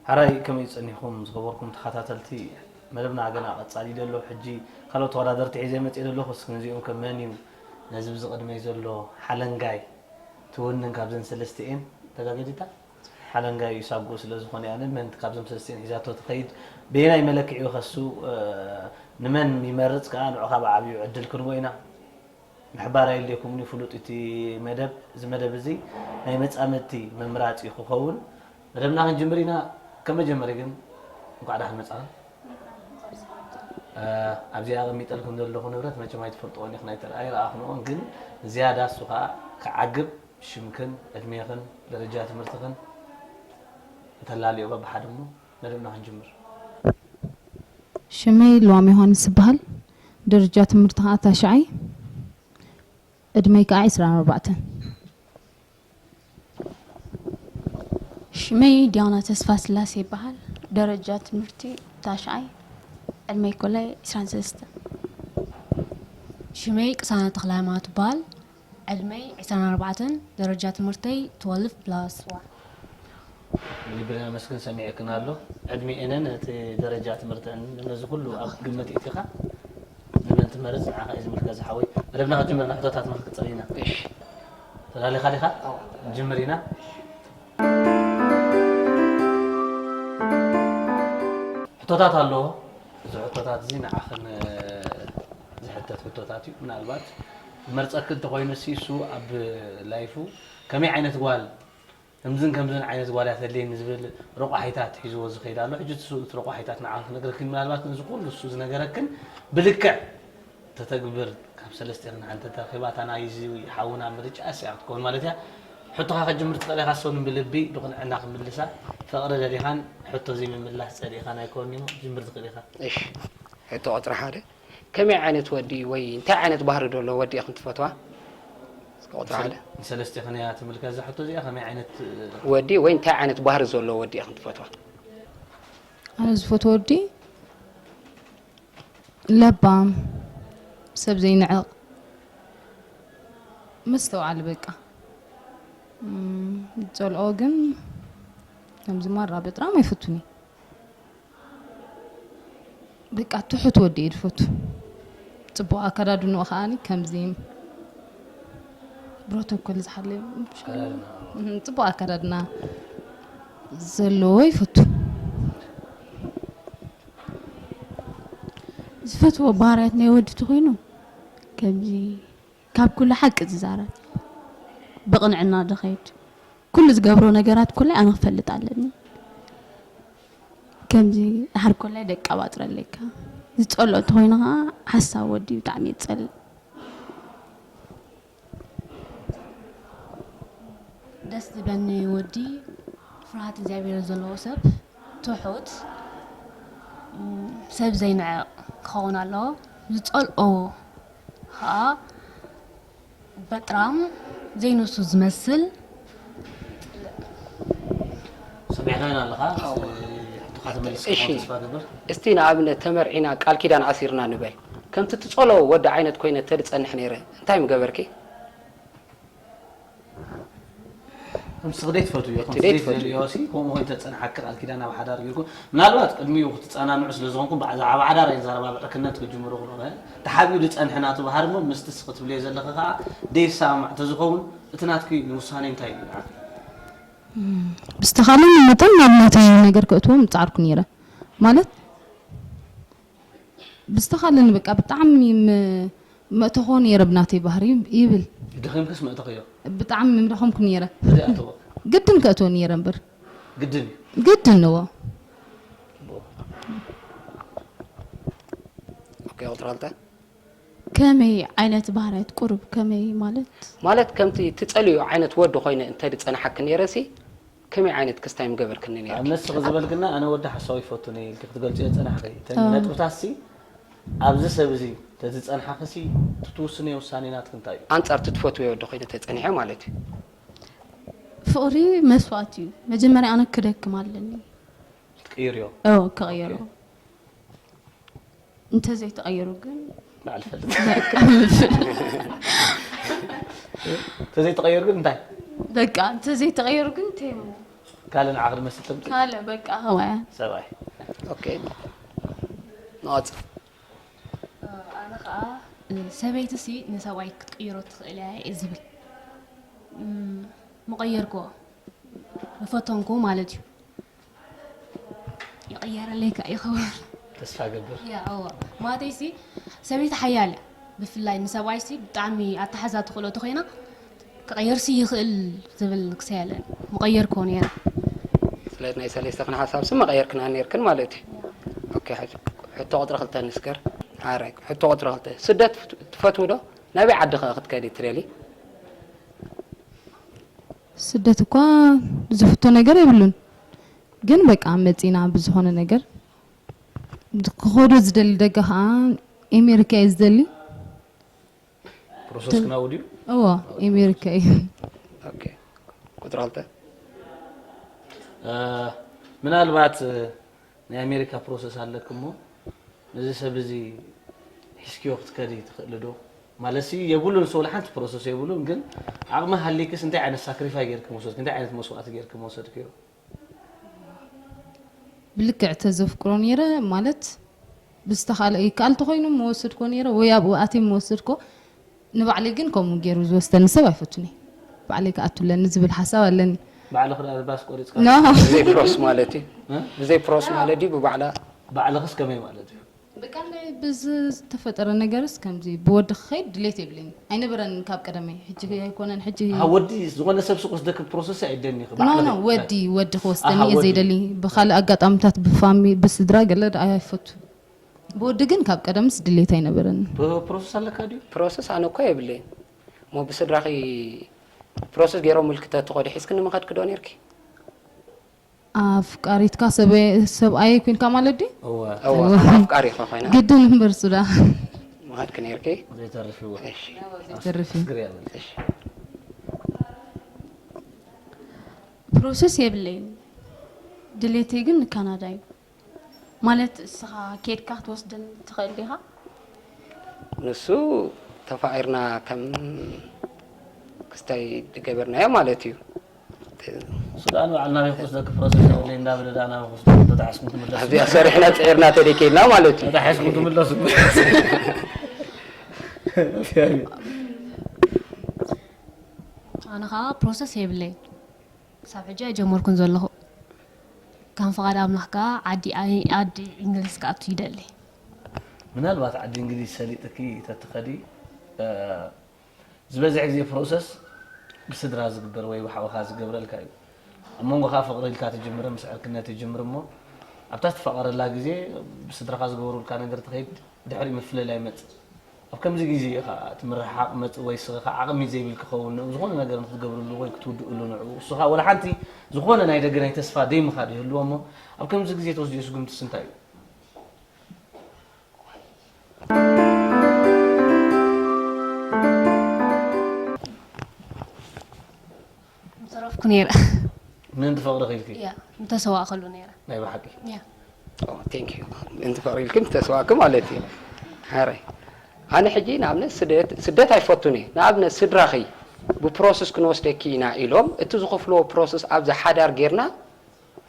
ሕራይ ከመይ ጸኒሕኩም ዝኸበርኩም ተኸታተልቲ መደብና? ገና ቀጻሊ ዘሎ ሕጂ ካልኦት ተወዳደርቲ ሒዘ መጽእ ዘለኹ። እስኪ ነዚኦም ከ መን እዩ ነዚ ብዚ ቅድመይ ዘሎ ሓለንጋይ ትውንን ካብዘን ሰለስቲኤን ተጋገዲታ ሓለንጋይ እዩ ሳጉኡ ስለ ዝኾነ ያነ መን ካብዞም ሰለስቲኤን ሒዛቶ ትኸይድ በየናይ መለክዒ ከሱ ንመን ይመርጽ ከኣ ንዑ ካብ ዓብዩ ዕድል ክንቦ ኢና። ምሕባር ኣየድልየኩምን እዩ ፍሉጥ እቲ መደብ። እዚ መደብ እዚ ናይ መጻምድቲ መምራጺ ክኸውን። መደብና ክንጅምር ኢና። ከም መጀመሪ ግን እንኳዕ ደሓን መጻኹም። ኣብዚኣ ኣቐሚጠልኩም ዘለኹ ንብረት መቸም ኣይትፈልጥዎን ኢኹም ኣይተረኣ ኣይረኣኽንኦን ግን ዝያዳ እሱ ከዓ ክዓግብ ሽምክን ዕድሜኽን ደረጃ ትምህርትኽን እተላልዮ በብሓደ እሞ መደብና ክንጅምር። ሽመይ ልዋም ዮሃንስ ይበሃል። ደረጃ ትምህርቲ ከዓ ታሽዓይ፣ ዕድመይ ከዓ ዕስራን ኣርባዕተን። ሽመይ ዲያና ተስፋስላሴ ይበሃል። ደረጃ ትምህርቲ ታሽዓይ፣ ዕድመይ ኮላይ ዕስራን ሰለስተን። ሽመይ ቅሳነ ተኽለሃይማኖት ይበሃል። ዕድመይ ዕስራን ኣርባዕተን፣ ደረጃ ትምህርተይ ትወልፍ ፕላስ ዋን። ልብና መስግን ሰሚዕክን ኣሎ። ዕድሜኤንን እቲ ደረጃ ትምህርተን ነዚ ኩሉ ኣብ ግምት ኢትኻ ንመን ትመርጽ ንዓኻ እዩ ዝምልከት ዝሓወይ። መደብና ክጅምር ንሕቶታት ንክቅጽል ኢና። እሺ ተላሊኻ ዲኻ? ጅምር ኢና። ሕቶታት ኣለዎ። እዚ ሕቶታት እዚ ንዓኽን ዝሕተት ሕቶታት እዩ። ምናልባት ዝመርጸኪ እንተኾይኑ ሲ እሱ ኣብ ላይፉ ከመይ ዓይነት ጓል ከምዝን ከምዝን ዓይነት ጓል እያ ተድልየኒ ዝብል ረቋሒታት ሒዝዎ ዝኸይድ ኣሎ። ሕጂ እሱ እቲ ረቋሒታት ንዓኽን ክነግረክን ምናልባት ነዚ ኩሉ እሱ ዝነገረክን ብልክዕ ተተግብር ካብ ሰለስቲኽን ሓንቲ ተረኺባ እታ ናይዚ ሓውና ምርጫ እሲኣ ክትከውን ማለት እያ። ሕቶኻ ከጅምር ትኽእል ኢኻ። ሰኑን ብልቢ ብቕንዕና ክምልሳ ፍቕሪ ደሊኻን ሕቶ ዘይምምላስ ጸሊእኻን ኣይኮን እሞ ክትጅምር ትኽእል ኢኻ። እሺ ሕቶ ቁጽሪ ሓደ ከመይ ዓይነት ወዲ ወይ እንታይ ዓይነት ባህሪ ዘሎ ወዲ ኢኽን ትፈትዋ? እስከ ቁጽሪ ሓደ ንሰለስቲኽን እያ ትምልከት እዛ ሕቶ እዚኣ ከመይ ዓይነት ወዲ ወይ እንታይ ዓይነት ባህሪ ዘሎ ወዲ ኢኽን ትፈትዋ? ኣነ ዝፈትዎ ወዲ ለባም ሰብ ዘይንዕቕ መስተውዓሊ በቃ ዝፀልኦ ግን ከምዚ ማራ በጥራም ኣይፈቱን እዩ በቃ ትሑት ወዲ እየ ዝፈቱ ፅቡቅ ኣከዳድንኡ ከዓኒ ከምዚ ፕሮቶኮል ዝሓለዩ ፅቡቅ ኣከዳድና ዘለዎ ይፈቱ ዝፈትዎ ባህርያት ናይ ወዲ ተኾይኑ ከምዚ ካብ ኩሉ ሓቂ ዝዛረብ ብቕንዕና ዝኸይድ ኩሉ ዝገብሮ ነገራት ኩሉ ኣነ ክፈልጥ ኣለኒ ከምዚ ድሓር ኮላይ ደቂ ኣባጥረለካ ዝፀልኦ እንተኮይኑ ከዓ ሓሳብ ወዲ ብጣዕሚ የፀልእ ደስ ዝብለኒ ወዲ ፍርሃት እግዚኣብሔር ዘለዎ ሰብ ትሑት ሰብ ዘይንዕቕ ክኸውን ኣለዎ ዝፀልኦ ከዓ በጥራም ዘይንሱ ዝመስል ሰሚዕካዮን ኣለኻ ሕቶኻ ተመሊስካ እሺ። ተስፋ ገብር እስቲ ንኣብነት ተመርዒና ቃል ኪዳን ኣሲርና ንበል ከምቲ ትጸሎ ወዲ ዓይነት ኮይነ ተድጸንሕ ነይረ እንታይ ምገበርኪ? ምስ ክደይ ትፈትውዮ እቲ ደይ ትፈትውዮ። ከምስደይትደልዮሲ ከምኡ ኮይኑ ተፀንሓኪ ቃል ኪዳን ኣብ ሓዳር ጌርኩም ምናልባት ቅድሚኡ ክትፀናንዑ ስለ ዝኾንኩም ብዛዕባ ሓዳር እየ ዘረባብዐ ክነት ክጅምሩ ክልኦመ ተሓቢኡ ዝፀንሐ ናቱ ባህሪ እሞ ምስቲ ስኺ ትብልዮ ዘለኺ ከዓ ደይሰማማዕ ተዝኸውን እቲ ናትኪ ንውሳኔ እንታይ እዩ ንዓኺ? ብዝተኻለኒ መጠን ናብ ናተይ ነገር ከእትዎ ምፃዕርኩ ነይረ ማለት ብዝተኻለኒ በቃ ብጣዕሚ መእተኾ ነይረ ብናተይ ባህሪ ይብል ደኺምክስ መእተኽዮ ብጣዕሚ ምደኸምኩ ነይረ እዚ ኣተዎ ግድን ከእትዎ ነይረ እምበር ግድን እዩ ግድን እዎ ቁፅሪ ክልተ። ከመይ ዓይነት ባህርያት ቁሩብ ከመይ ማለት? ማለት ከምቲ ትጸልዮ ዓይነት ወዲ ኮይነ እንተ ዝጸናሓኪ ነይረሲ፣ ከመይ ዓይነት ክስታይ ምገበርክኒ ነይርኪ? ንኣብነት ስቕ ዝበል ግና ኣነ ወዲ ሓሳዊ ይፈቱ እየ ኢልኪ ክትገልፅዮ ዝጸናሕኪ እተን ነጥብታት ሲ ኣብዚ ሰብ እዚ ተዝጸንሓኺ ሲ ትትውስንዮ ውሳኔ ናትኪ እንታይ እዩ? ኣንጻር ትፈትውዮ ወዲ ኮይነ ተጸኒሐ ማለት እዩ። ፍቕሪ መስዋእቲ እዩ። መጀመርያ ኣነ ክደክም ኣለኒ። ክትቅይርዮ? ኦ ክቕየሮ። እንተዘይተቐይሩ ግን ባዕል ፈልጥ። ተዘይተቐየሩ ግን እንታይ? በቃ እንተዘይተቐየሩ ግን ተይሞ ካልእ ንዓኺ ዝመስል ተምጽእ? ካልእ በቃ ከማያ ሰብኣይ። ኦኬ። ንቐጽል። ኣነ ከዓ ሰበይቲ ሲ ንሰብኣይ ክትቅይሮ ትኽእል እያ እየ ዝብል። እም፣ ምቐየርክዎ ምፈተንኩ ማለት እዩ። ይቕየረለይ ከዓ ይኸውን። ተስፋ ገብር። ያ፣ እዎ። ማለተይ ሲ ሰበይቲ ሓያል እያ። ብፍላይ ንሰብኣይ ሲ ብጣዕሚ ኣተሓዛ ትኽእሎ ተኾይና ክቐየር ሲ ይኽእል ዝብል ክሰይ ኣለኒ። ምቐየርክዎ ነይረ። ስለዚ ናይ ሰለስተኽን ሓሳብ ሲ መቐየርክና ነይርክን ማለት እዩ። ኦኬ፣ ሕቶ ቁፅሪ ክልተ ንስገር። ሓራይ፣ ሕቶ ቁፅሪ ክልተ። ስደት ትፈትዊ ዶ? ናበይ ዓዲ ኸ ክትከዲ ትደሊ? ስደት እኳ ዝፍቶ ነገር የብሉን፣ ግን በቃ መጺና ብዝኾነ ነገር ክኸዶ ዝደሊ ደገ ከዓ ኤሜሪካ እዩ ዝደሊ። ፕሮሰስ ክናውድ እዩ። እዎ ኤሜሪካ እዩ። ኦኬ፣ ቁፅሪ ክልተ። እ፣ ምናልባት እ፣ ናይ ኣሜሪካ ፕሮሰስ ኣለክ እሞ ነዚ ሰብ እዚ ሒዝክዮ ክትከዲ ትኽእሊ ዶ? ማለት ሲ የብሉን፣ ሰው ሓንቲ ፕሮሰስ የብሉን፣ ግን ዓቕሚ ሃሊክስ እንታይ ዓይነት ሳክሪፋይ ጌርክ መውሰድክ? እንታይ ዓይነት መስዋእቲ ጌርክ መውሰድክዮ? ብልክዕ ተዘፍቅሮ ነይረ ማለት ብዝተኻለ ይከኣል ተኾይኑ መወሰድኮ ነይረ ወይ ኣብኡ ኣትየ መወሰድኮ። ንባዕለይ ግን ከምኡ ገይሩ ዝወስደኒ ሰብ ኣይፈቱን እየ። ባዕለይ ክኣቱ ኣለኒ ዝብል ሓሳብ ኣለኒ። ባዕልኽ ደኣ ባስ ቆሪፅካ ኖ ብዘይ ፕሮስ ማለት እዩ። እ? ብዘይ ፕሮስ ማለት ድዩ ብባዕላ? ባዕልኽስ ከመይ ማለት እዩ? በቃ ናይ ብዝተፈጠረ ነገርስ ከምዚ ብወዲ ክኸይድ ድሌት የብለይን ኣይነበረን ካብ ቀደመይ። ሕጂ ኣይኮነን ሕጂ ኣሃ፣ ወዲ ዝኾነ ሰብ ስቕ ወስደክ ፕሮሰስ ኣይደኒ ኖ ኖ ወዲ ወዲ ክወስደኒ ኣሃ፣ እየ ወዲ። ዘይደሊ። ብኻልእ ኣጋጣሚታት ብፋሚ ብስድራ ገለ ደኣ ኣይፈቱ። ብወዲ ግን ካብ ቀደምስ ድሌት ኣይነበረን። ፕሮሰስ ኣለካ ድዩ? ፕሮሰስ ኣነ እኮ የብለይን። እሞ ብስድራኺ ፕሮሰስ ገይሮም ምልክተ ትኸዱ ሒዝክኒ ምኸድክ ዶ ነይርኪ? ኣፍቃሪትካ ሰበ- ሰብኣይ ኮይንካ ማለት ድዩ? እወ። እወ፣ ኣፍቃሪ ኢኻ ኮይና ግድን እምበር ሱዳ ምኸድክ ነይርኪ? ዘይተርፍ ይወ እሺ። ተርፊ ስግር ያለን። እሺ። ፕሮሰስ የብለይን። ድሌተይ ግን ንካናዳ እዩ። ማለት እስኻ ኬድካ ክትወስደን ትኽእል ዲኻ? ንሱ ተፋቒርና ከም ክስታይ ዝገበርናዮ ማለት እዩ። ሱዳን በዓል ናበይ ክወስደክ ፕሮሰስ የብለይ እንዳበለ ደኣ ናበይ ክወስደክ ተታሒዝኩም ትምለሱ። ኣብዚኣ ሰሪሕና ፅዒርና ተደይ ከይድና ማለት እዩ። ተታሒዝኩም ትምለሱ። ኣነ ከዓ ፕሮሰስ የብለይ። ክሳብ ሕጂ ኣይጀመርኩን ዘለኹ። ከም ፍቓድ ኣምላኽ ከዓ ዓዲ ኣይ- ዓዲ እንግሊዝ ክኣቱ ይደሊ። ምናልባት ዓዲ እንግሊዝ ሰሊጥኪ ተትኸዲ እ፣ ዝበዝሕ ግዜ ፕሮሰስ ብስድራ ዝግበር ወይ ብሓውኻ ዝገብረልካ እዩ። ኣብ መንጎኻ ፍቕሪ ኢልካ ትጅምርን ምስ ዕርክነት ትጅምር እሞ ኣብታ ትፋቐረላ ግዜ ብስድራኻ ዝገበሩልካ ነገር ትኸይድ ድሕሪ ምፍልላይ ይመጽእ። ኣብ ከምዚ ግዜ ኢኻ እቲ ምርሕሓቕ መጽእ ወይ ስኻ ዓቕሚ ዘይብል ክኸውን ንኡ ዝኾነ ነገር ንክትገብርሉ ወይ ክትውድእሉ ንዕኡ እስኻ ወላ ሓንቲ ዝኾነ ናይ ደገ ናይ ተስፋ ደይ ምኻድ ይህልዎ እሞ ኣብ ከምዚ ግዜ ተወስድዮ ስጉምትስ እንታይ እዩ? ምተረፍኩ ነይረ። ምእንቲ ፍቕሪ ኺልኪ? ያ፣ ምተሰዋእኸሉ ነይረ። ናይ ብሓቂ? ያ። ቴንክ ዩ። ምእንቲ ፍቕሪ ኢልኪ ምተሰዋእኪ ማለት እዩ። ሓራይ ኣነ ሕጂ ንኣብነት ስደት ስደት ኣይፈቱን እየ። ንኣብነት ስድራኺ ብፕሮሰስ ክንወስደኪ ኢና ኢሎም እቲ ዝኸፍልዎ ፕሮሰስ ኣብዚ ሓዳር ጌርና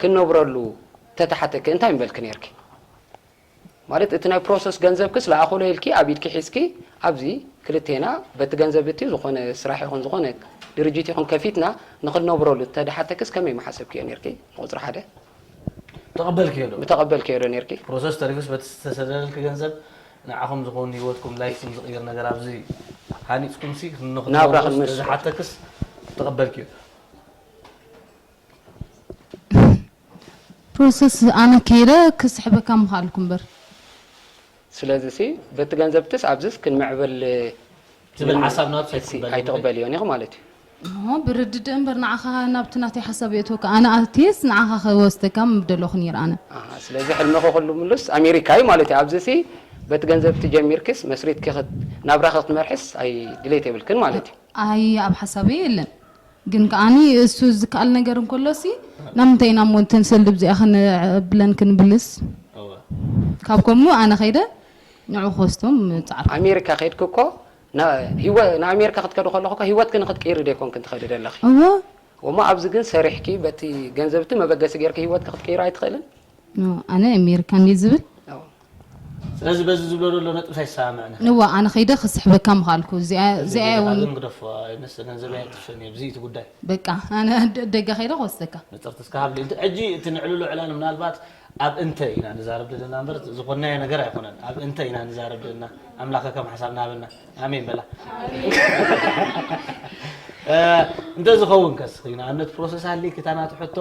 ክንነብረሉ ተተሓተኪ እንታይ ምበልኪ ነይርኪ? ማለት እቲ ናይ ፕሮሰስ ገንዘብክስ ለኣኹሎ ኢልኪ ኣብ ኢድኪ ሒዝኪ ኣብዚ ክልቴና በቲ ገንዘብ እቲ ዝኾነ ስራሕ ይኹን ዝኾነ ድርጅት ይኹን ከፊትና ንኽንነብረሉ ተደሓተክስ ከመይ ምሓሰብክዮ ነይርኪ? ንቁፅሪ ሓደ ተቐበልክዮ ዶ? ምተቐበልክዮ ዶ ነይርኪ? ፕሮሰስ ተሪፉስ በቲ ዝተሰደደልኪ ገንዘብ ንዓኹም ዝኸውን ህይወትኩም ላይፍኩም ዝቕይር ነገር ኣብዚ ሃኒፅኩም ሲ ናብራ ንኽትነብሩ ክንምስ- ተዝሓተክስ ተቐበልክዮ ዶ? ፕሮሰስ ኣነ ከይደ ክስሕበካ ምኽኣልኩ እምበር ስለዚ ሲ በቲ ገንዘብትስ ኣብዚስ ክንምዕብል ትብል ሓሳብ ናብስ ኣይትቕበልዮን ኢኺ ማለት እዩ። እሞ ብርድድእ እምበር ንዓኻ ናብቲ ናተይ ሓሳብ የእትወካ። ኣነ ኣትየስ ንዓኻ ክወስደካ ምደለኹ ነይረ ኣነ። ኣሃ፣ ስለዚ ሕልምኺ ኩሉ ምሉስ ኣሜሪካ እዩ ማለት እዩ። ኣብዚ ሲ በቲ ገንዘብ ትጀሚርክስ መስሪትኪ ክት- ናብራኺ ክትመርሕስ ኣይ ድሌት የብልክን ማለት እዩ። ኣይ ኣብ ሓሳበይ የለን። ግን ከኣኒ እሱ ዝከኣል ነገር እንከሎ ሲ ናምንታይ ኢና እሞ እንተን ሰልዲ ብዚኣ ክነብለን ክንብልስ ካብ ከምኡ ኣነ ከይደ ንዑ ክወስዶም ፃዕርኩ። ኣሜሪካ ከይድኪ እኮ ንኣሜሪካ ክትከዲ ከለኹ እኮ ህይወትኪ ንክትቅይሪ ደይኮንክን ትኸዲ ዘለኺ። እሞ ኣብዚ ግን ሰሪሕኪ በቲ ገንዘብቲ መበገሲ ጌርኪ ህይወትኪ ክትቅይሪ ኣይትኽእልን? ኣነ ኣሜሪካ እንዲ ዝብል ስለዚ በዚ ዝብሎ ዘሎ ነጥብስ ኣይሰማምዕን። ንዋ ኣነ ከይደ ክስሕበካ ምኻልኩ እዚኣ እውን ግደፎ ኣይመስለን ዘበ ኣይጥፍእን እየ ብዚ እቲ ጉዳይ በቃ ኣነ ደገ ከይደ ክወስደካ። ንጥርትስካ ሃብሊ ሕጂ እቲ ንዕልሎ ዕላል ምናልባት ኣብ እንተ ኢና ንዛረብ ዘለና እምበር ዝኾንናዮ ነገር ኣይኮነን። ኣብ እንተ ኢና ንዛረብ ዘለና ኣምላኸ ከም ሓሳብ ናበና ኣሜን በላ። እንተዝኸውን ከስ ንኣብነት ፕሮሰስ ሃሊክ እታ ናቲ ሕቶ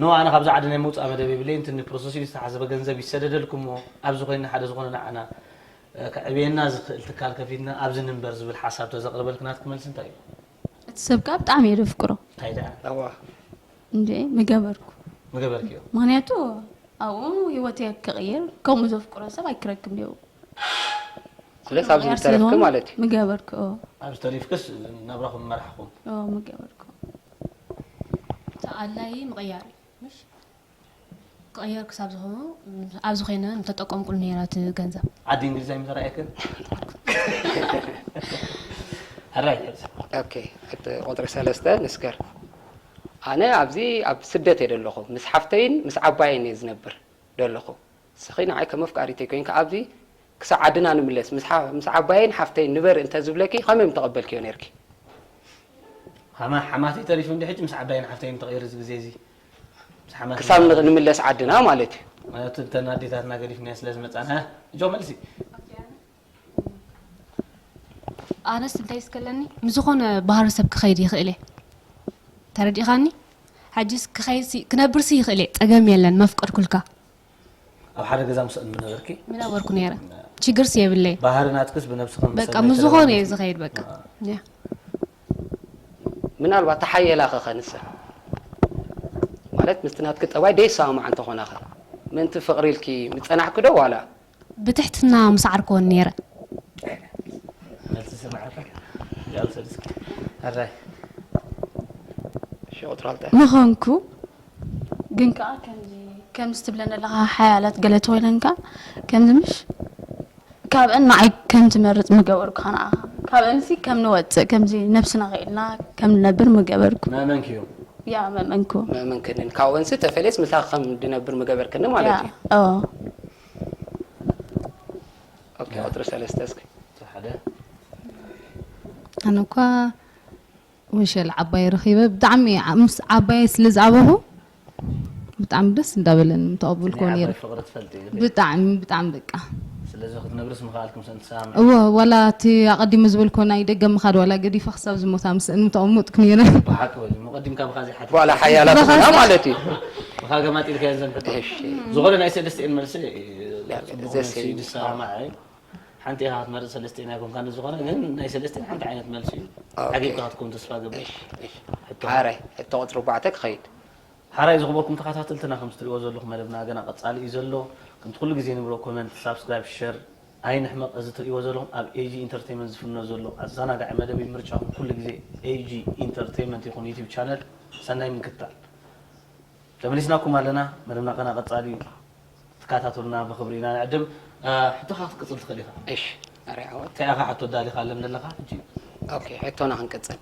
ኖ ኣነ ካብዚ ዓዲ ናይ ምውፃእ መደብ የብለይን ትኒ ፕሮሰስ እዩ ዝተሓሰበ ገንዘብ ይሰደደልኩሞ ኣብዚ ኮይና ሓደ ዝኾነ ንዓና ከዕብየና ዝኽእል ትካል ከፊትና ኣብዚ ንንበር ዝብል ሓሳብ ተዘቕርበልክ ናትክ መልሲ እንታይ እዩ? እቲ ሰብ ከዓ ብጣዕሚ እየ ዘፍቅሮ እንታይ ደኣ እዋ እንዴ ምገበርኩ ምገበርክዮ ምክንያቱ ኣብኡ ህይወት እየ ክቕይር ከምኡ ዘፍቅሮ ሰብ ኣይክረክብ ዲው ስለዚ ኣብዚ ምተረፍኪ ማለት እዩ ምገበርኩ ኣብዚ ተሪፍክስ ናብራኹም መራሕኹም ምገበርኩ ተኣላይ ምቕያር እዩ ምሽ ክቕየር ክሳብ ዝኾኑ ኣብዚ ኮይነ ምተጠቀምኩሉ ነይረ እቲ ገንዘብ ዓዲ እንግሊዝ ኣይምተረኣየክን ሕራይ ኦኬ እቲ ቁፅሪ ሰለስተ ንስገር ኣነ ኣብዚ ኣብ ስደት እየ ደለኹ ምስ ሓፍተይን ምስ ዓባየን እየ ዝነብር ደለኹ ንስኺ ንዓይ ከም ኣፍቃሪተይ ኮይንኪ ኣብዚ ክሳዕ ዓድና ንምለስ ምስ ዓባየይን ሓፍተይን ንበር እንተዝብለኪ ከመይ ምተቐበልክዮ ነይርኪ? ሓማተይ ተሪፉ እንዲ ሕጂ ምስ ዓባየይን ሓፍተይን ተቐይሩ እዚ ግዜ እዚ ክሳብ ንምለስ ዓድና ማለት እዩ። ማለት እተን ኣዴታትና ገዲፍናዮ ስለ ዝመፃና እጆ መልሲ ኣነስ እንታይ ስከለኒ ምዝኾነ ባህሪ ሰብ ክኸይድ ይኽእል እየ ተረዲእኻኒ? ሓጅስ ክኸይድ ክነብርሲ ይኽእል እየ ፀገም የለን መፍቀድኩልካ ኣብ ሓደ ገዛ ምስአን ምነበርኪ? ምነበርኩ ነይረ። ችግርስ የብለይ። ባህሪ ናትክስ ብነብስኺ በቃ ምስ ዝኾነ እየ ዝኸይድ በቃ። ምናልባት ተሓየላ ኸኸ ንሰ ማለት ምስቲ ናትኪ ጠባይ ደይሰማማዕ እንተኾነ ኸ ምእንቲ ፍቕሪ ኢልኪ ምጸናሕኪ ዶ ዋላ? ብትሕትና ምሰዓርክወን ነይረ። መልሲ ስምዓካ? ጃል ሰድስኪ። ኣራይ። ሸቑጥራልጠ። ምኾንኩ ግን ከዓ ከምዚ ከምዚ ትብለን ኣለኻ ሓያላት ገለ ተኮይነን ከዓ ከምዚ ምሽ ካብአን ንዓይ ከም ትመርፅ ምገበርኩ ንዓኻ ካብአንሲ ከም ንወፅእ ከምዚ ነብስና ክኢልና ከም ንነብር ምገበርኩ መእመንኪ እዩ ያ መእመንኩ መእመንክንን ካብአንሲ ተፈለየስ ምሳኺ ከም ድነብር ምገበርክኒ ማለት እዩ ኦ ኦኬ ቁፅሪ ሰለስተ እስኪ ሓደ ኣነ እኳ ወሸል ዓባይ ረኺበ ብጣዕሚ ምስ ዓባይ ስለ ዝዓበኹ ብጣዕሚ ደስ እንዳበለን ተቐበልክዎ ነይረ። ብጣዕሚ ብጣዕሚ በቃ ስለዚ ክትነብርስ ምኽኣልኪ ምስአን ትሰማምዒ። እወ ዋላ እቲ ኣቐዲመ ዝበልክዎ ናይ ደገ ምኻድ ዋላ ገዲፈ ክሳብ ዝሞታ ምስአን ምተቐመጥኩ ነይረ። ብሓቂ በሊ እሞ ቀዲምካ ብኻ ዘይሓትት። ዋላ ሓያላት ኮይና ማለት እዩ። ብኻ ገማጢልካየን ዘን ሕቶ። እሺ። ዝኾነ ናይ ሰለስቲኤን መልሲ ጽቡቕ መልሲ እዩ ዝሰማማዕ እዩ። ሓንቲ ኢኻ ክትመርጽ ሰለስቲኤን ኣይኮንካን ዝኾነ ግን ናይ ሰለስቲኤን ሓንቲ ዓይነት መልሲ እዩ። ኦኬ። ዓጊብካ ክትከውን ተስፋ እገብር። እሺ፣ እሺ። ሕቶ። ሓራይ ሕቶ ቁጽሪ ኣርባዕተ ክኸይድ። ሓራይ ዝኽበርኩም ተኸታተልትና ከምዚ ትሪእዎ ዘለኹም መደብና ገና ቀጻሊ እዩ ዘሎ። ከምቲ ኩሉ ግዜ ንብሎ ኮመንት፣ ሳብስክራይብ፣ ሸር ኣይንሕመቕ። እዚ ትሪእዎ ዘለኹም ኣብ ኤጂ ኢንተርቴይመንት ዝፍኖ ዘሎ ኣዘናጋዒ መደብ እዩ። ምርጫኹም ኩሉ ግዜ ኤጂ ኢንተርቴይመንት ይኹን ዩቲዩብ ቻነል። ሰናይ ምክትታል። ተመሊስናኩም ኣለና። መደብና ገና ቀጻሊ እዩ። ትከታተሉና ብኽብሪ ኢና ንዕድም። ሕቶኻ ክትቅጽል ትኽእል ኢኻ። እሺ ኣረ ዓወት። እንታይ ኢኻ ሕቶ ኣዳሊኻለን ዘለኻ ሕጂ? ኦኬ ሕቶና ክንቅጽል።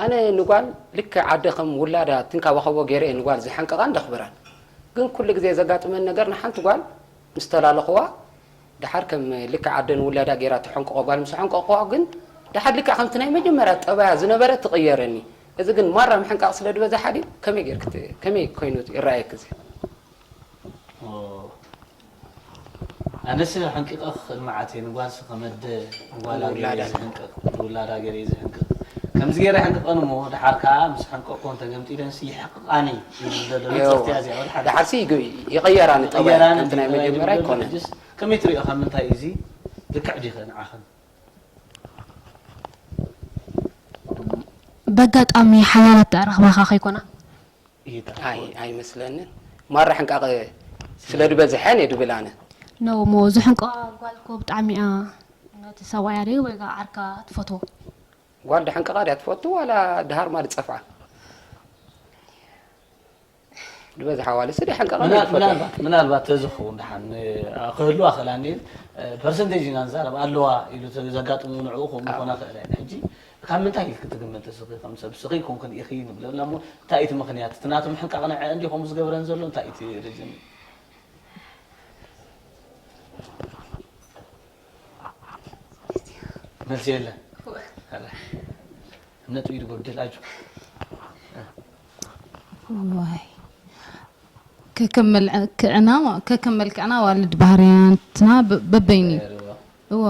ኣነ ንጓል ልክዕ ኣደ ከም ውላዳ ትንካባኸቦ ገይረ እየ ንጓል ዝሕንቅቓን ደኽብራን። ግን ኩሉ ግዜ ዘጋጥመን ነገር ንሓንቲ ጓል ምስ ተላለኽዋ ደሓር ከም ልክዕ ኣደ ንውላዳ ገይራ ትሕንቅቖ ጓል ምስ ኣሕንቀቕኽዋ ግን ደሓር ልክዕ ከምቲ ናይ መጀመርያ ጠባያ ዝነበረ ትቕየረኒ። እዚ ግን ማራ ምሕንቃቕ ስለ ዝበዝሓ ድዩ? ከመይ ጌርኪ ት- ከመይ ኮይኑ ይረኣየኪ እዚ? ኣነስ ሕንቂቐ ክኽእል መዓት እየ ንጓልሲ ከመደ ንጓላ ገይረ ዝሕንቅቕ ንውላዳ ገይረ ዝሕንቅቕ ከምዚ ገይረ ሕንቅቐን እሞ ድሓር ከዓ ምስ ሕንቀቕኮ እንተገምጢለንሲ ይሕቅቓኒ ይብል ዘሎ ንፅርትያ እዚኣ ወላ ሓደ ድሓርሲ ይግ- ይቕየራ ንጠባይ ይቕየራኒ ከምቲ ናይ ይብል መጀመርያ ዘሎ ኣይኮነን ሕጅስ ከመይ ትሪኦ? ካብ ምንታይ እዩ እዚ? ልክዕ ድዩ ንዓኽን? በጋጣሚ ሓያላት ኣረኽባኻ ከይኮና? ይታ ኣይ ኣይመስለንን። ማራ ሕንቃቐ ስለ ዝበዝሐን እየ ድብል ኣነ። ነው ሞ ዝሕንቀቓ ጓል እኮ ብጣዕሚ እያ ነቲ ሰብኣያ ደይ ወይ ከዓ ዓርካ ትፈትዎ። ጓል ድሕንቀቓ ድያ ትፈቱ ዋላ ድሃርማ ድጸፍዓ? ዝበዝሓ ዋልስ ድሕንቀቓ ምና- ትፈቱ። ምናልባት ምናልባት ተዝኸውን ደሓን እ፣ ክህልዋ ክእላ እኒኤን እ፣ ፐርሰንቴጅ ኢና ንዛረብ ኣለዋ ኢሉ ተ- ዘጋጥሙ ንዕኡ ከምኡ ክኾና ክእላ እየን። ሕጂ ካብ ምንታይ ኢልክ ትግምት እስኺ ከም ሰብ ስኺ ኮንክን ኢኺ ንብለላ እሞ እንታይ እቲ ምኽንያት እቲ ናቱ ምሕንቃቕ ንዐ እንዲ ከምኡ ዝገብረን ዘሎ እንታይ እቲ ሪዝን? መልሲ የለን። ነጥቢ ይጎድል ኣጆ ዋይ ከከም መልክዕና ከከም መልክዕና ዋልድ ባህርያትና በ- በበይኑ እዩ። እዎ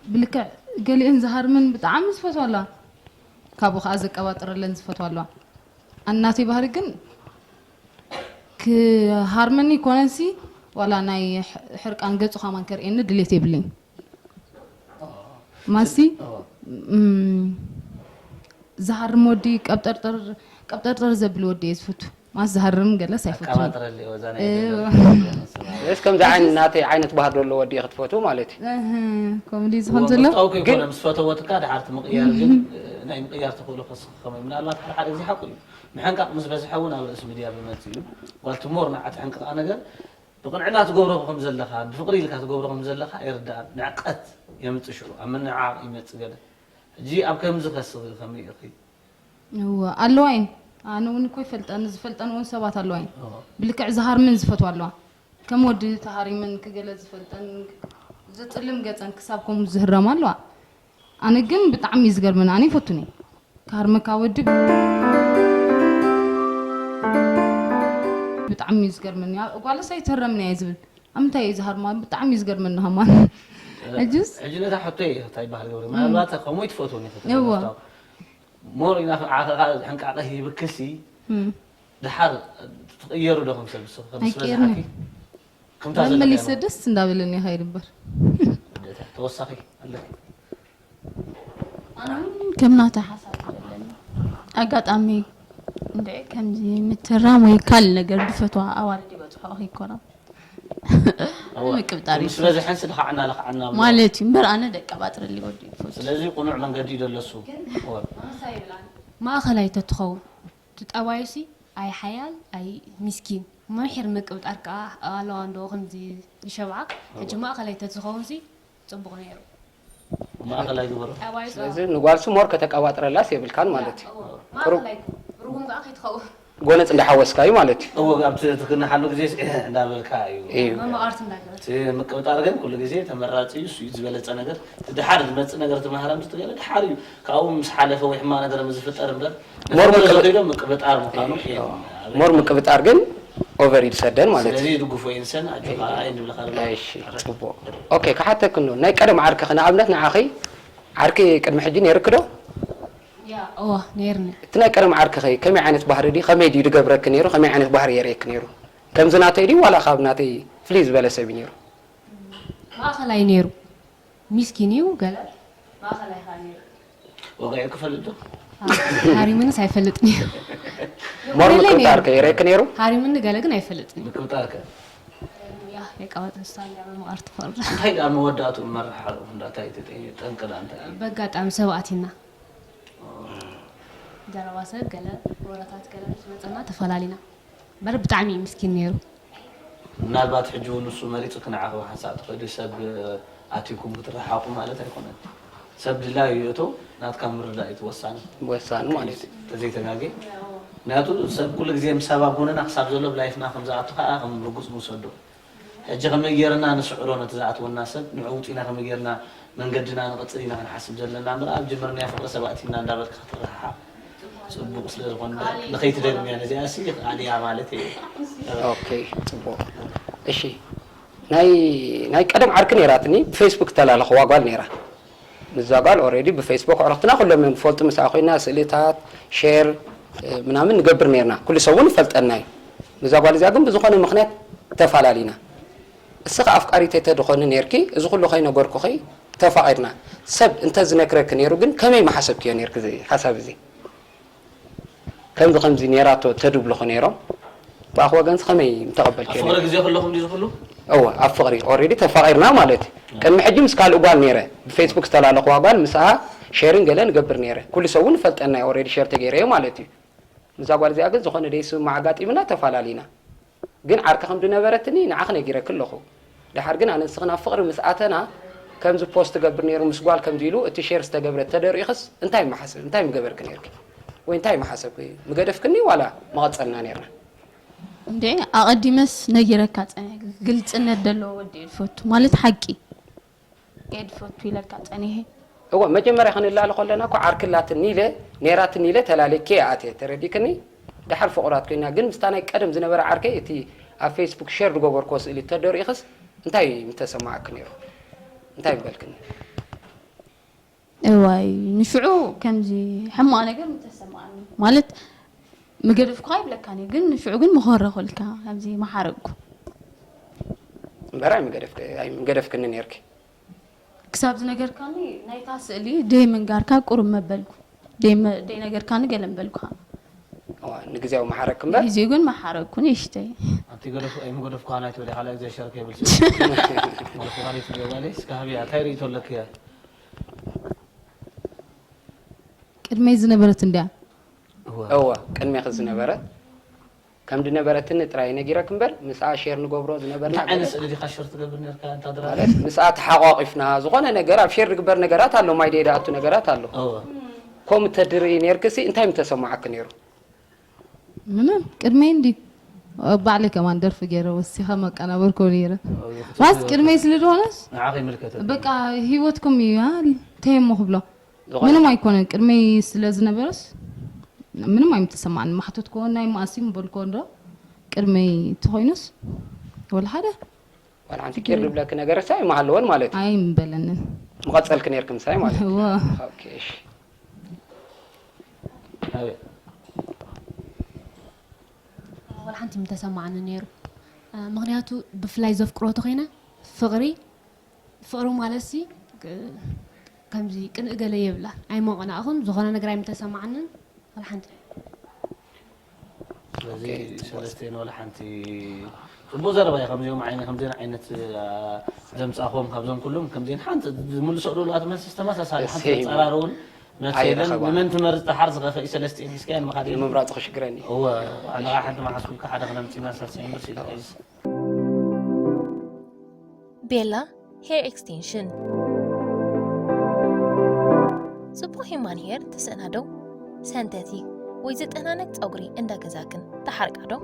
ብልክዕ ገሊአን ዝሃርምን ብጣዕሚ ዝፈትዋ ኣለዋ። ካብኡ ከዓ ዘቀባጥረለን ዝፈትዋ ኣለዋ። ኣናተይ ባህሪ ግን ክሃርመኒ ይኮነንሲ ዋላ ናይ ሕ- ሕርቃን ገፁ ከማን ከርእየኒ ድሌት የብለይን። ማሲ እም፣ ዝሃርም ወዲ ቀብጠርጠር ቀብጠርጠር ዘብል ወዲ እየ ዝፈቱ። ማስ ዝሃርም ገለስ ኣይፈቱን። ኣቀባጥረለይ ወዛ ናይ እዎ። እስ ከምዚ ዓይነት ናተይ ዓይነት ባህር ዘሎ ወዲ ክትፈትው ማለት እዩ። እህ፣ ከምኡ ድዩ ዝኸውን ዘሎ? ምርጫው ከይኮነ ምስ ፈተወትካ ድሓር እቲ ምቕያር ግን እ፣ ናይ ምቕያር ተኽእሎ ከስኽኸም እዩ። ምናልባት ሓደ ሓደ ግዜ ሓቁ እዩ። ምሕንቃቕ ምስ በዝሐ እውን ኣብ ርእሲ ሚድያ ብመፅእ እዩ። ጓል ትሞር ንዓ ትሕንቅቓ ነገር ብቕንዕና ትገብሮ ከም ዘለኻ ብፍቕሪ ኢልካ ትገብሮ ከም ዘለኻ ኣይርዳእን። ንዕቀት የምፅእ ሽዑ ኣብ ምንዕዓቕ ይመፅእ ገለ። ሕጂ ኣብ ከምዚ ከስኺ ከመይ ኢኺ? እወ ኣለዋ እየን። ኣነ እውን እኮ ይፈልጠን ዝፈልጠን እውን ሰባት ኣለዋ እየን። ብልክዕ ዝሃርምን ዝፈትዋ ኣለዋ። ከም ወዲ ተሃሪምን ክገለ ዝፈልጠን ዝጥልም ገፀን ክሳብ ከምኡ ዝህረማ ኣለዋ። ኣነ ግን ብጣዕሚ እዩ ዝገርመኒ። ኣነ ይፈቱን እየ ክሃርመካ ወዲ ብጣዕሚ እዩ ዝገርመኒ። ጓልስ ኣይትህረምን እያ ዝብል ኣብ ምንታይ እዩ ዝሃርማ ብጣዕሚ እዩ ዝገርመኒ ሃማን። ሕጅስ ሕጂ ነታ ሕቶ እየ እንታይ ይበሃል ገብረ ምናልባት ከምኡ ይትፈትወኒ እዎ። ሞር ኢና ዓኸኻ ሕንቃቐ ሂብክሲ ድሓር ትቕየሩ ዶ ከም ሰብ ንስኺ ከም ስለ ኣይቀየርኒ። ዝሓኪ? ከምታ መመሊሰ ዘለካ ደስ እንዳበለኒ ይኸይድ እምበር። ተወሳኺ ኣለኪ? ኣነ እውን ከም ናታ ሓሳብ ዘለኒ ኣጋጣሚ እንደ ከምዚ ምትራም ወይ ካልእ ነገር ዝፈትዋ ኣዋልድ ይበፅሖ ከይኮና ምቅብጣር እዩ ምስ በዝሐን ስለ ከዓና ለኸዓና እሞ። ማለት እዩ እምበር ኣነ ደቂ ኣባጥረሊ ወዲ ይፈቱ ስለዚ ቁኑዕ መንገዲ ደለሱ ማእኸላይ ተትኸውን እቲ ጠባዩሲ ኣይ ሓያል ኣይ ሚስኪን መምሒር ምቅብጣር ከዓ ኣለዋ እንዶ ከምዚ ዝሸብዓ ሕጂ ማእኸላይ ተትኸውን ሲ ፅቡቕ ነይሩ ማእኸላይ ግበሮ ጠባዩ ስለዚ ንጓልሱ ሞር ከተቀባጥረላስ የብልካን ማለት እዩ። ማእኸላይ ርጉም ከዓ ከይትኸውን ጎነፅ እንዳሓወስካ እዩ ማለት እዩ። እዎ ኣብቲ ትክንሓሉ ግዜ እንዳበልካ እዩ እዩ መመቓርቲ እንዳገበርት እቲ ምቅብጣር ግን ኩሉ ግዜ ተመራፂ እዩ እሱ እዩ ዝበለፀ ነገር እቲ ድሓር ዝመፅእ ነገር እቲ ማህረም ዝትገለ ድሓር እዩ ካብኡ ምስ ሓለፈ ወይ ሕማቅ ነገር ምስ ዝፍጠር እምበር ሞር ምቅብ- ዶ ምቅብጣር ምኳኑ ሞር ምቅብጣር ግን ኦቨር ይድሰደን ማለት ስለዚ እዩ። ይድግፎ ኢንሰን ኣጆኻ ኣይ ንብለካ ደሎ እሺ ጽቡቅ። ኦኬ ክሓተክን ዶ ናይ ቀደም ዓርክኺ ንኣብነት ንዓኺ ዓርኪ ቅድሚ ሕጂ ነይርክ ዶ? ያ እዋ ነይርኒ እቲ ናይ ቀደም ዓርክኺ ከመይ ዓይነት ባህሪ ድዩ ከመይ ድዩ ድገብረክ ነይሩ ከመይ ዓይነት ባህሪ የርእየክ ነይሩ? ከምዚ ናተይ ድዩ ዋላ ካብ ናተይ ፍልይ ዝበለ ሰብ እዩ ነይሩ? ማእኸላይ ነይሩ ሚስኪን እዩ ገለ ማእኸላይ ኸዓ ነይሩ ወቂዑ ክፈልጥ ዶ ሃሪምንስ ኣይፈልጥን እዩ ሞር ገለ ነይሩ። ምቅብጣር ከ የርእየክ ነይሩ? ሃሪምኒ ገለ ግን ኣይፈልጥን እዩ ምቅብጣር ከ ያ የቀባጥር ስታንያ መምቓርቲ ፈቕዳ እንታይ ደኣ መወዳእትኡ መራሓ እንዳታይ ተጠይጠንቅዳ እንታይ በጋጣሚ ሰብ ኣቲና ዘረባ ሰብ ገለ ወረታት ገለ ምስ መፀና ተፈላሊና በር ብጣዕሚ እዩ ምስኪን ነይሩ ምናልባት ሕጂ እውን ንሱ መሪፁ ክነዓኸ ሓንሳእ ትኽእሊ ሰብ ኣቲኩም ክትረሓቑ ማለት ኣይኮነን ሰብ ድላዩ ይእቶ ናትካ ምርዳእ እዩ ትወሳኒ ወሳኒ ማለት እዩ። ተዘይተጋጌ ምክንያቱ ሰብ ኩሉ ግዜ ምሳብ ኣብ ጎንና ክሳብ ዘሎ ብላይፍና ከም ዝኣቱ ከዓ ከም ርጉፅ ንውሰዶ ሕጂ ከመይ ጌርና ንስዕሮ ነቲ ዝኣትወና ሰብ ንዕውጢና ከመይ ጌርና መንገድና ንቕፅል ኢና ክንሓስብ ዘለና እምበር ኣብ ጀመርናዮ ፍቕሪ ሰብ ኣእቲና እንዳበልካ ክትረሓሓቕ ፅቡቕ ስለ ዝኾነ ንኸይትደግምያ ነዚኣ ሲ ኣልያ ማለት እየ ኦኬ ጽቡቕ። እሺ ናይ ናይ ቀደም ዓርኪ ነይራትኒ ብፌስቡክ ተላለኽዋ ጓል ነይራ። ምስዛ ጓል ኦሬዲ ብፌስቡክ ኣዕሩኽትና ኩሎም እዮም ዝፈልጡ ምስኣ ኮይና ስእልታት ሼር ምናምን ንገብር ነይርና ኩሉ ሰብ እውን ይፈልጠና እዩ። ምስዛ ጓል እዚኣ ግን ብዝኾነ ምኽንያት ተፋላሊና። እስኺ ኣፍቃሪተይ ተድኾኒ ኔርኪ፣ እዚ ኩሉ ከይነገርኩኺ ተፋቒርና። ሰብ እንተ ዝነግረኪ ኔሩ ግን ከመይ ምሓሰብክዮ ኔርኪ እዚ ሓሳብ እዚ? ከምዚ ከምዚ ኔራቶ ተድብልኹ ኔሮም። ብኣኺ ወገንስ ከመይ ምተቐበልክዮ ኣብ ፍቕሪ ኔርኪ? ግዜ ከለኹም ድዩ ዝኹሉ? እወ፣ ኣብ ፍቕሪ ኦሬዲ ተፋቒርና ማለት እዩ። ቅድሚ ሕጂ ምስ ካልእ ጓል ኔረ፣ ብፌስቡክ ዝተላለኽዋ ጓል፣ ምስኣ ሼርን ገለ ንገብር ኔረ። ኩሉ ሰብ እውን ይፈልጠና እዩ፣ ኦሬዲ ሼር ተገይረዮ ማለት እዩ። ምስዛ ጓል እዚኣ ግን ዝኾነ ደይስምማዕ ኣጋጢምና ተፋላሊና። ግን ዓርኪ ከም ዝነበረትኒ ንዓኺ ነጊረኪ ኣለኹ። ደሓር ግን ኣነ ንስኺ ናብ ፍቕሪ ምስ ኣተና ከምዚ ፖስት ትገብር ነይሩ ምስ ጓል ከምዚ ኢሉ እቲ ሼር ዝተገብረ ተደሪእኽስ እንታይ ምሓሰብ እንታይ ምገበርኪ ነይርኪ? ወይ እንታይ ምሓሰብኪ? ምገደፍክኒ ዋላ ምቐጸልና ነይርና? እንዴ ኣቐዲመስ ነጊረካ ጸኒሐ ግልጽነት ዘለዎ ወዲ እየ ዝፈቱ ማለት ሓቂ። እየ ዝፈቱ ኢለካ ጸኒሐ። እወ፣ መጀመርያ ክንላለ ከለና እኮ ዓርኪ ኣላትኒ ኢለ፣ ነይራትኒ ኢለ ተላሊከ እየ ኣትየ፣ ተረዲእክኒ? ደሓር ፍቑራት ኮይና፣ ግን ምስታ ናይ ቀደም ዝነበረ ዓርከይ እቲ ኣብ ፌስቡክ ሼር ዝገበርክዎ ስእሊ ተደሪእኽስ እንታይ ምተሰማዓኪ ነይሩ? እንታይ ምበልክኒ? እዋይ፣ ንሽዑ ከምዚ ሕማቕ ነገር ምተሰማዓኒ። ማለት ምገደፍኩ ኣይብለካን እየ፣ ግን ንሽዑ ግን መኾረኹልካ፣ ከምዚ መሓረቅኩ። እምበር ኣይምገደፍክ-፣ ኣይምገደፍክኒ ነይርኪ። ክሳብ ዝነገርካኒ ናይታ ስእሊ ደይ ምንጋርካ ቁሩብ መበልኩ። ደይ መ-፣ ደይ ነገርካኒ ገለ ምበልኩኻ። እዋ፣ ንግዜያዊ መሓረክ እምበር። ንግዜኡ ግን መሓረኩ ንእሽተይ። ኣንቲ ገደፍ-፣ ኣይምገደፍኩኻን ኣይትበሊ፣ ካልኣይ ግዜ ሸር ከይብል ስለ። ገደፍኩኻን ኣይትበሊ፣ እስከ ሃብያ፣ እንታይ ርእይቶ ኣለኪ እያ? ቅድመይ ዝነበረት እንድያ። እወ። እወ፣ ቅድሜኺ ዝነበረት። ከም ድነበረትኒ ጥራይ ነጊረክ እምበር፣ ምስኣ ሼር ንገብሮ ዝነበርና እንታይ ዓይነት ገለ ስእሊ ዲኻ ሸር ትገብር ነርካ? እንታ ድራር? ማለት፣ ምስኣ ተሓቋቒፍና፣ ዝኾነ ነገር፣ ኣብ ሼር ዝግበር ነገራት ኣሎ፣ ማይ ደይ ደኣቱ ነገራት ኣሎ። እወ። ከምኡ ተድርኢ ነርክሲ፣ እንታይ ምተሰማዓኪ ነይሩ? ምንም፣ ቅድመይ እንዲ ባዕለይ ከማን ደርፊ ገይረ ወሲኸ መቀናበርኮ ነይረ። እወ፣ ባስ ክትጽብት ቅድመይ ስለ ዝኾነስ፣ ንዓኺ ይምልከተኪ። በቃ ህይወትኩም እዩ፣ አ፣ ተየሞ ክብሎ። ዝኾነ ምንም ኣይኮነን፣ ቅድመይ ስለ ዝነበረስ ምንም ኣይምተሰማዕን። ማሕተት ከሆን ናይ መኣሲ ምበልኮ እንዶ ቅድመይ ተኾይኑስ ወላ ሓደ ዋላ ሓንቲ ኬር ዝብለኪ ነገርስ ኣይምሃለወን ማለት እዩ። ኣይምበለንን። ምቐጸልኪ ነርኪ ምሳይ ማለት እዩ። እወ። ኦኬ፣ እሺ። ኣበይ? ዋላ ሓንቲ ምተሰማዕኒ ነይሩ። እ፣ ምኽንያቱ ብፍላይ ዘፍቅሮ ተኾይነ ፍቕሪ፣ ፍቕሪ ማለትሲ፣ እ፣ ከምዚ ቅንኢ ገለ የብላን። ኣይመቐናእኹን፣ ዝኾነ ነገር ኣይምተሰማዕንን፣ ዋላ ሓንቲ። ስለዚ ኦኬ፣ ጽቡቕ። ሰለስቴን ዋላ ሓንቲ ጽቡቕ ዘረባ እዩ። ከምዚኦም ዓይነ-፣ ከምዚን ዓይነት፣ እ፣ ዘምጻእኹም ካብዞም ኩሎም ከምዚን ሓንቲ ዝምልሶ ደልዋት መልስስ ተመሳሳሊ ሓንቲ ሴም። ተጻራሪ እውን መልሲ የለን። ኣይረኸባን። ንመን ትመርጽ? ደሓር ዝኸፈ እዩ ሰለስቲኤን ሒዝካየን ምኻድ እዩ። ንምምራጽ ክሽግረኒ። እወ፣ ንዓ ሓንቲ መሓስኩልካ ሓደ ክነምጽእ ኢና ሳልሳይ መልሲ ኢልካ እዩ። ቤላ ሄር ኤክስቴንሽን። ጽቡቕ ሂማን ሄር ትስእና ዶ? ሰንተቲክ ወይ ዝጠናነቅ ጸጉሪ እንዳ ገዛክን ትሓርቃ ዶ?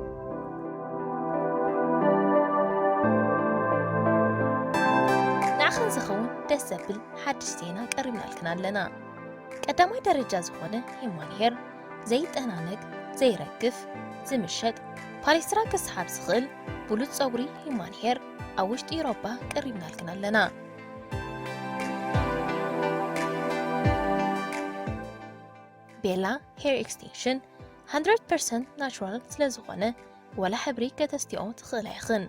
ንዓኽን ዝኸውን ደስ ዘብል ሓድሽ ዜና ቀሪብናልክን ኣለና። ቀዳማይ ደረጃ ዝኾነ ሂማን ሄር ዘይጠናነቅ፣ ዘይረግፍ፣ ዝምሸጥ፣ ፓሌስትራ ክስሓብ ዝኽእል ብሉጽ ጸጉሪ ሂማን ሄር ኣብ ውሽጢ ኢሮባ ቀሪብናልክን ኣለና። ቤላ ሄር ኤክስቴንሽን ሃንድረድ ፐርሰንት ናቹራል ስለ ዝኾነ፣ ወላ ሕብሪ ከተስትዮ ትኽእላ ኢኽን።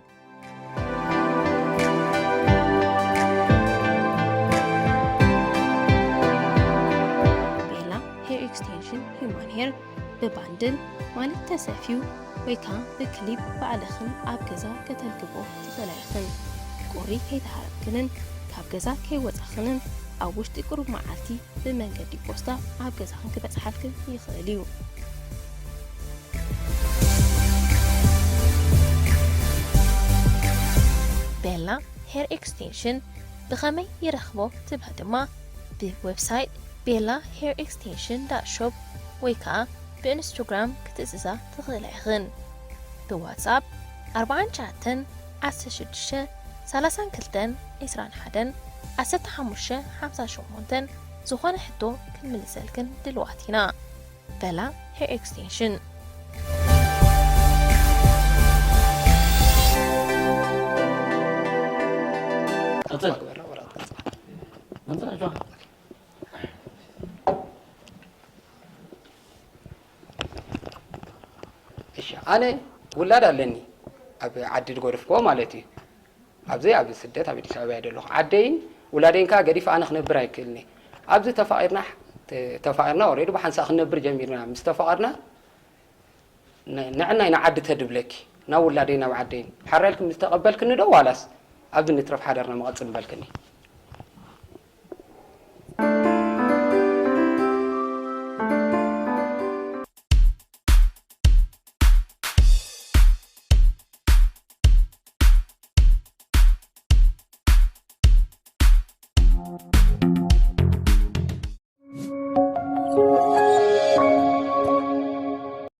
ቤላ ሄር ኤክስቴንሽን ሂውማን ሄር ብባንድል ማለት ተሰፍዩ ወይ ከኣ ብክሊፕ ባዕልኽን ኣብ ገዛ ከተልግቦ ትኽእላ ኢኽን። ቁሪ ከይተሃረምክንን ካብ ገዛ ከይወጻኽንን ኣብ ውሽጢ ቁሩብ መዓልቲ ብመንገዲ ፖስታ ኣብ ገዛኽን ክበጽሓልክን ይኽእል እዩ። ቤላ ሄር ኤክስቴንሽን ብኸመይ ይረኽቦ ትብላ ድማ፣ ብዌብሳይት ቤላ ሄር ኤክስቴንሽን ዳት ሾፕ ወይ ከኣ ብኢንስቶግራም ክትእዝዛ ትኽእላ ኢኽን። ብዋትስኣፕ ኣርባዓን ትሽዓተን ዓሰርተ ሽዱሽተ ሰላሳን ክልተን ዒስራን ሓደን ዓሰርተ ሓሙሽተ ሓምሳ ሸሞንተን ዝኾነ ሕቶ ክንምልሰልክን ድልዋት ኢና። በላ ሄር ኤክስቴንሽን። ቀጽል። ቀጽል። እሺ፣ ኣነ ውላድ ኣለኒ፣ ኣብ ዓዲ ዝገደፍክዎ ማለት እዩ። ኣብዚ ኣብ ስደት ኣብ ኣዲስ ኣበባ እየ ዘለኹ። ዓደይን ውላደይን ከዓ ገዲፈ ኣነ ክነብር ኣይክእልን እየ። ኣብዚ ተፋቒርና፣ ተ-፣ ተፋቒርና፣ ኦልሬዲ ብሓንሳእ ክንነብር ጀሚርና። ምስ ተፋቐርና፣ ን-፣ ንዕናይ ንዓዲ ተድብለኪ፣ ናብ ውላደይ ናብ ዓደይን። ሓራይ ኢልኪ ምስ ተቐበልክኒ ዶ ዋላስ ኣብዚ ንትረፍ ሓዳርና መቐጽል ምበልክኒ?